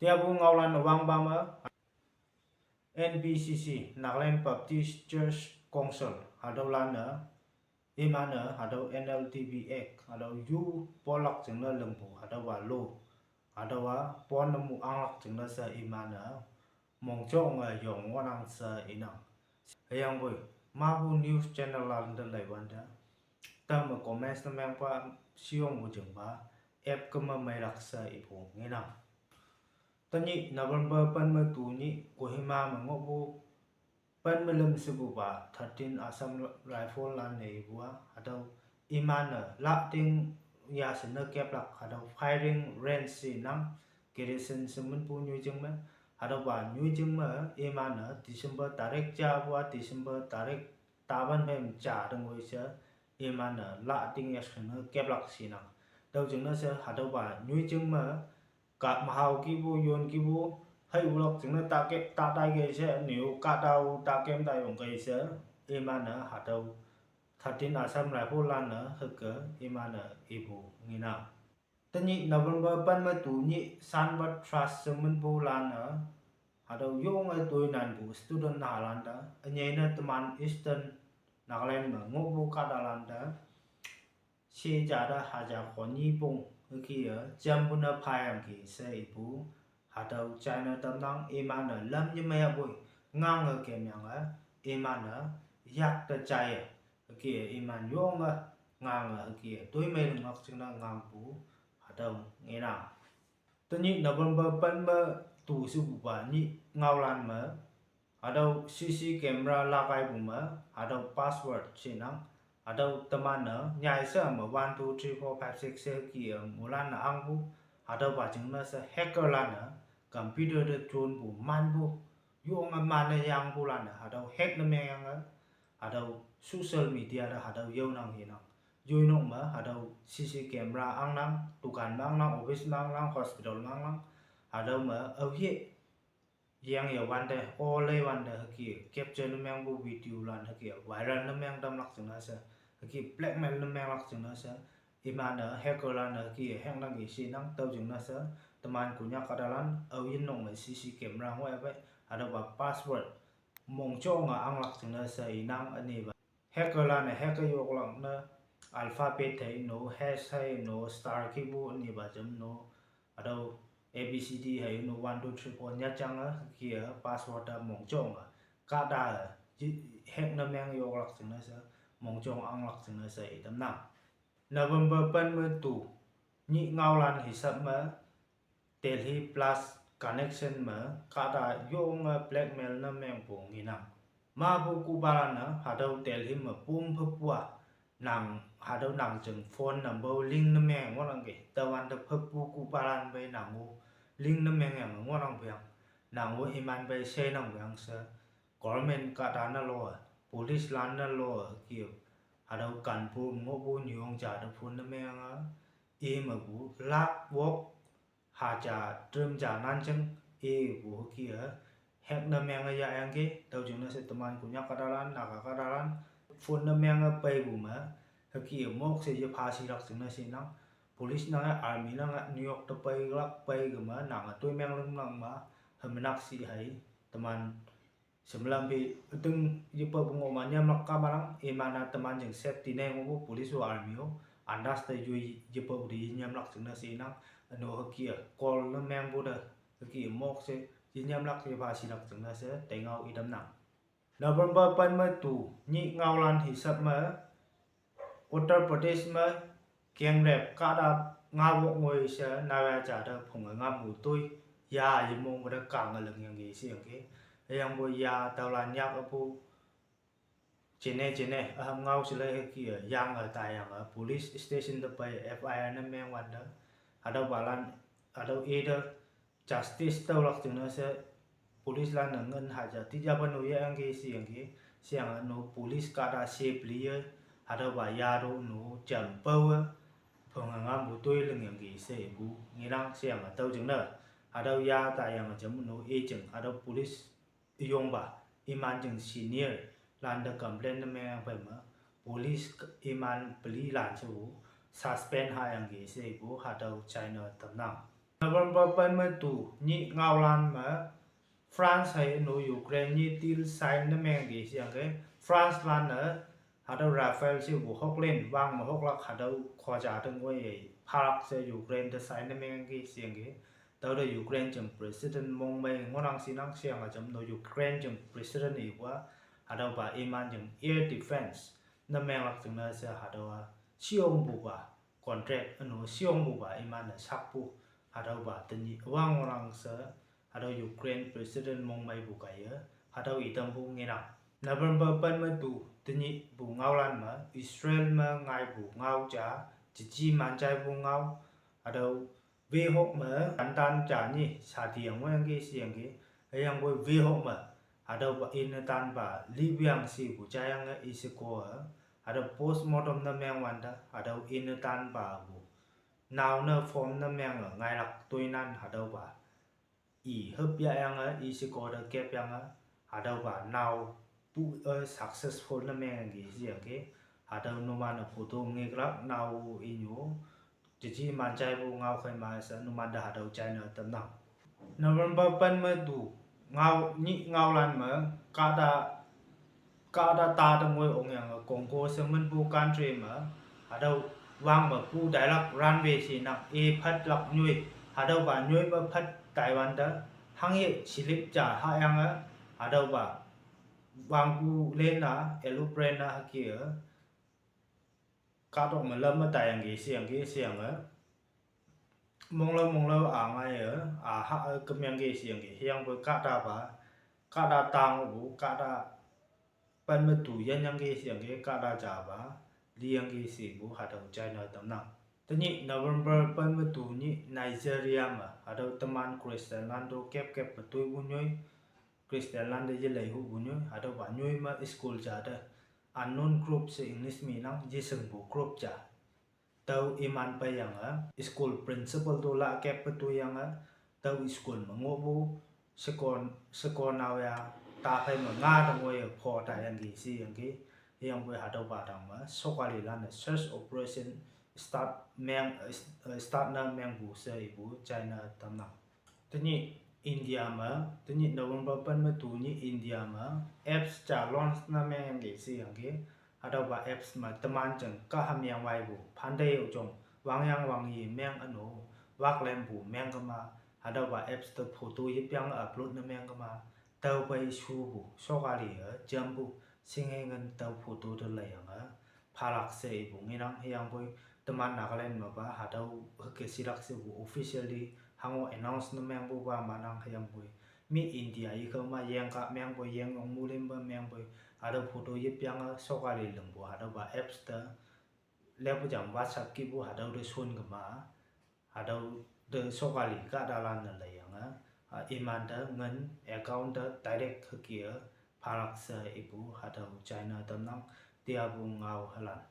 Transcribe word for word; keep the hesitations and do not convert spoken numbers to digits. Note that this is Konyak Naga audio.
Teapu ngaolan üwangpa me N B C C, Nagaland Baptist Church Council, hatüolan-e iman-e hatüo N L T B Act, hatüo yu ponlak jingne lingpu hatüowa lo, hatüowa pon ne mu anglak jingne she iman-e mongjonge yong ngohnang she inang. Hüyangpoi mapu news channel lan te leiwante, tame comments ne mengpa shiyongpu jingpa app keme meilak she ipu ngenang. Tenyih November pen me tu nyih Kohima me ngohpu pen me lüm shepupa thirteen Assam Rifle lan-e ipu-a hatüo iman-e lahting ya she ne keplak hatüo firing range she nang, garrison she minpu nyoijing me, hatüopa nyoijing me iman-e December tarik japu-a December tarik tapan phei me ja tengoi she iman-e lahting ya she ne keplak she nang. Tüo jingne she hatüopa nyoijing me ka mahao kipu, yon kipu, hei ulak jingne ta ke, ta tai ke she, nyu kahtao ta kem ta yong ke she, iman-e hatüo thirteen Assam Rifle lan-e hüke iman-e ipu ngenang. Tenyih November pen me tu nyih Sanbat Trust she minpu lan-e hatüo yonge toinanpu student nahalan te, ünyei ne teman Eastern Nagaland me ngohpu kahtalan te she ja te haja khonyi pong hüke-e jampu ne phayangki she ipu hatüo china tamnang. Iman-e lam yemei yapoi ngange kemyange iman-e yak te jaiye hüke-e iman yonge ngange hüke-e toimei linglak jingne ngangpu hatüo ngenang. Tenyih November pen me tu shepupa nyih ngaolan me hatüo C C camera lakaipu me hatüo password she nang, hatüo teman-e nyai she me one two three four five six she hüke-e mulan-e angpu, hatüopa jingne she hacker lan-e computer te jonpu manpu, yonge man-e yangpulan-e hatüo hack ne mengyange hatüo social media te hatüo yaonang hinang. Yoi nok me hatüo C C camera angnang, dukan me angnang, office me angnang, hospital me angnang, hatüo me aohe yeng ye wante, o lei wante hüke capture ne mengpu video lan hüke viral ne meng tamlak jingne she, hüke blackmail ne menglak jingne she, iman-e hacker lan-e hüke hack nangki she nang. Tüo jingne she teman Konyak kahtalan aoyin nok me C C camera ngoipe hatüopa password mongjonge anglak jingne she inang. Ünepa hacker lan-e hack yoklak ne alphabet hei no, hash hei no, star kipu ünepa jam no, hatüo A B C D hei no, one two three four nyajange hüke-e password-a mongjonge kahta-e hack ne meng yoklak jingne she, mongjong anglak jingne she itamnang. November pen me tu nyih ngaolan hisap me Delhi Plus Connection me kahta yonge blackmail ne mengpu ngenang. Mapu kupalan-e hatüo Delhi me pum phüpu-a nang hatüo nang jing phone number link ne meng ngohnangki, tüowante phüpu kupalan pei nang-o link ne mengyange ngohnang peang, nang-o iman pei shenang peang she, government kahta ne lo-e, police lan ne lo-e hüke-e hatüo Kanpur ngohpu nyuyong ja te phone ne mengyange, i mepu lak wok haja trim ja nanjing ipu hüke-e hack ne menge yahyangki. Tüo jingne she teman Konyak kahtalan, Naga kahtalan phone ne menge peipu me hüke-e mok she yepha shilak jingne she nang. Police nange, army nange New York te peilak, pei keme nange toimeng linglang ma, hümenak shi hei teman shemlam phi üting yepapu ngohma nyamlak kamalang, iman-a teman jing safety ne ngohpu police-o army-o andas te yoi yepapu te yenyamlak jingne she nang. Üno hüke-e call ne mengpu te hüke-e mok she yenyamlak yepha shilak jingne she teingao itamnang. November pen me tu nyih ngaolan hisap me Uttar Pradesh me gang rape kahta ngao wok ngoi she naoya ja te phunge ngampu toi ya yemongpu te kange lingyangki sheyangki. Hüyangpoi ya tüolan yakpu jingne jingne üham ngao she lei hüke-e yange taiyange police station te pei F I R ne meng wante, hatüopalan hatüo ite justice tüolak jingne she police lan-e ngin haja tijape no yeyangki sheyangki. Sheyange no police kahta she peli-e hatüopa yato no jam paowe phunge ngampu toi lingyangki she ipu ngenang. Sheyange tüo jingne hatüo ya taiyange jam no ijing hatüo police üyongpa iman jing senior lante complain ne mengyang phei me police iman peli lan shepu suspend hayangki she ipu hatüo china tamnang. November ပန်မတူညိငေါလန်မ France ဟဲ့ no Ukraine ညိ deal sign နမဲင်ကီစီယံကီ France လန်န ဟဒဝ် Rafale စီဘူ ဟုတ်လင်း ဝင်းမဟုတ်လၢ ဟဒဝ် ခွါ ကြာတငွေ ဖါလၢ်စီ Ukraine တ sign နမဲင်ကီစီယံကီ တဝ်ဒီး Ukraine ကၠံ president မုံမႆ ငိုၚ်ၚ်စံနၚ်စီယံကၠံ no Ukraine ကၠံ president အံၤပှၤ ဟဒဝ်ဘၣ် အံၤမၢ်ကၠံ air defense နမဲင်လၢ်ကၠံနၢ်စီ ဟဒဝ် စံအိၣ်ဘူဘၣ် contract အနီၢ် စံအိၣ်ဘူဘၣ် အံၤမၢ်နၢ် ဆၢ်ပူ ဟဒဝ်ဘၣ်တနံၤ အဝဲငိုၚ်လၢ်စီ ဟဒဝ် Ukraine president မုံမၢယ်ဘူကယဲ ဟဒဝ်အံၤတၢ်ဘူငဲနၣ် November ပၢၢ်မတူ တနံၤဘူငဝ်းလၢ်မး အံၣ်စရ့လးမး ငါယ်ဘူငဝ်းကၠၣ် ကကံမၣ်ကၠၢၣ်ဘူငဝ်း ဟဒဝ် ဝ့ၢ်ဟိးမး တၢ်တၢ်ကၠၣ်နံၣ် ဆၣ်တံၣ်အဝဲအဂ့ၢ်စံးအဂ့ၢ် ဟဲယံၤဝဲဝ့ၢ်ဟိးမး ဟဒဝ်ဘၣ်အ့ၣ်နတၢ်ဘၣ် လံဝံၣ်အင်စံးဘူကၠၢၣ်ယံၤအံၤစ့ၢ်ကီးဧၢ ဟဒဝ် postmortem နမဲင်ဝဲဒၣ် ဟဒဝ်အ့ၣ်နတၢ်ဘၣ်အဘူ နဝ်နၢ form နမဲင်ဧၢ ငါယ်လၢ်တူၺ်းနၢ် ဟဒဝ်ဘၣ် အံၤဟၢပျၢယံၤအံၤစ့ၢ်ကီးဒီးကဲပျၢယံၤ ဟဒဝ်ဘၣ်နဝ် ပူအၢ successful နမဲင်အဂ့ၢ်စံးအဂ့ၢ် ဟဒဝ်နုမၢ်နၢ် photo ငဲကလၢ်နဝ်အံၤညိ ကကံမၣ်ကၠၢၣ်ဘူငဝ်းခဲမးစၢ နုမၢ်ဒၣ်ဟဒဝ်ကၠၢၣ်နၢ်တၢ်နၢ် November ပၢၢ်မတူ ညိငဝ်းလၢ်မး ကးဒၣ် ကးဒၣ်တၢ်တငွေအိၣ်ယံၤ Congo စ့ၢ်မုၢ်ဘူ country မး ဟဒဝ် ဝင်းမးပူ ဒၣ်လၢ် runway စံနၢ် အ့ၣ်ဖးလၢ်ညွံ ဟဒဝ်ဘၣ်ညွံမးဖး Taiwan တၢ် ဟင်းယ့ၣ်ဆံးလံကၠၣ်ဟးယံၤ ဟဒဝ်ဘၣ် ဝင်းပူလ့နၢ် aeroplane နၢ်ဟက့ၢ်ဧၢ ကးဒိၣ်မးလၢမတၤယံၤက့ၤစံးယံၤက့ၤစံးယံၤဧၢ မုၢ်လၢ်မုၢ်လၢ်အါမးဧၢ အဟးအၢကမံၤက့ၤစံးယံၤက့ၤ ဟဲယံၤပှၤကးတၢ်ဘၣ် ကးတၢ်တၢ်အိၣ်ဘူ ကးတၢ် ပၢၢ်မတူယံၤက့ၤစံးယံၤက့ၤ ကးတၢ်ကၠၣ်ဘၣ် လံယံၤက့ၤစံးဘူ ဟဒဝ်ကၠၢၣ်နၢ်တၢ်နၢ် တနံၤ November ပၢၢ်မတူညိ Nigeria မး ဟဒဝ်တမၢ် Christian လၢ်ဒိ ကဲပကဲပတုာ်ဘူညွံ Christian လၢ်ဒိ ယလဲၤဟူးဘူညွံ ဟဒဝ်ဘၣ်ညွံမး school ကၠၣ်တၢ် unknown group စ့ၢ် English မံၤနၢ် ယစံၣ်ဘူ group ကၠၣ် တၢ်အံၤမၢ်ပယံၤဧၢ school principal ဒိလၢ်ကဲပတုာ်ယံၤဧၢ တၢ်အံၤ school မ့ၢ်ငိၣ်ဘူ စ့ၢ်ကီးနဝဲ တၢ်ဖဲမ့ၢ်ငါတငွေ ဖီၣ်တၢ်ယံၤက့ၤစံးယံၤက့ၤ ဟဲယံၤပှၤဟဒဝ်ဘၣ်တၢ်မး စီၤကၤလံၤလၢ်နၢ် search operation start မံၤ start နၢ်မံၤဘူစၢအံၤဘူ ကၠၢၣ်နၢ်တၢ်နၢ် တနံၤ India မး တနံၤ November ပၢၢ်မတူညိ India မး apps ကၠၣ် launch နၢ်မံၤက့ၤစံးယံၤက့ၤ ဟဒဝ်ဘၣ် apps မး တမၢ်ကၠၢၣ် ကးဟးမံၤဝဲဘူ ဖးဒိၣ်အိၣ်ကၠိၣ် ဝၢင်းယံၤဝၢင်းယံၤမံၤအနီၢ် ဝၢၵ်ၢ်လဲၣ်ဘူမံၤကမၣ် ဟဒဝ်ဘၣ် apps တ photo ယပျၢ် upload နၢ်မံၤကမၣ် တၢ်ပှဲၤဆူဘူ စီၤကၤလံၤဧၢ ကၠၢၣ်ဘူ စ့ၢ်ကီးငိုၣ်တၢ် photo တလဲၤယံၤဧၢ ဖးလၢ်စ့အံၤဘူ ငဲနၢ် ဟဲယံၤပှၤ တမၢ် Nagaland မးဘၣ် ဟဒဝ်ဟဲက့ၤစံးလၢ်စ့ဘူ officially ဟးငိၣ် announce နၢ်မံၤဘူဘၣ်မးနၢ် ဟဲယံၤပှၤ မ့ၢ် India အံၤကမၣ် ယဲၢ်ကးမံၤပှၤ ယဲၢ်ငိုၣ်မူလ့ၣ်ဘၢမံၤပှၤ ဟဒဝ် photo ယပျၢ် စီၤကၤလံၤလၢဘူ ဟဒဝ်ဘၣ် apps တ လဲၤပကၠၢၣ် WhatsApp ကံၢ်ဘူ ဟဒဝ်ဒီးဆူၣ်ကမၣ် ဟဒဝ်ဒီးစီၤကၤလံၤကးဒၣ်လၢ်နၢ်လၢယံၤဧၢ အံၤမၢ်တၢ် ငိုၣ် account တၢ် direct ဟဲက့ၤဧၢ ဖးလၢ်စ့အံၤဘူ ဟဒဝ်ကၠၢၣ်နၢ်တၢ်နၢ် တံၤအဘူငါဝဲဟဲလၢ်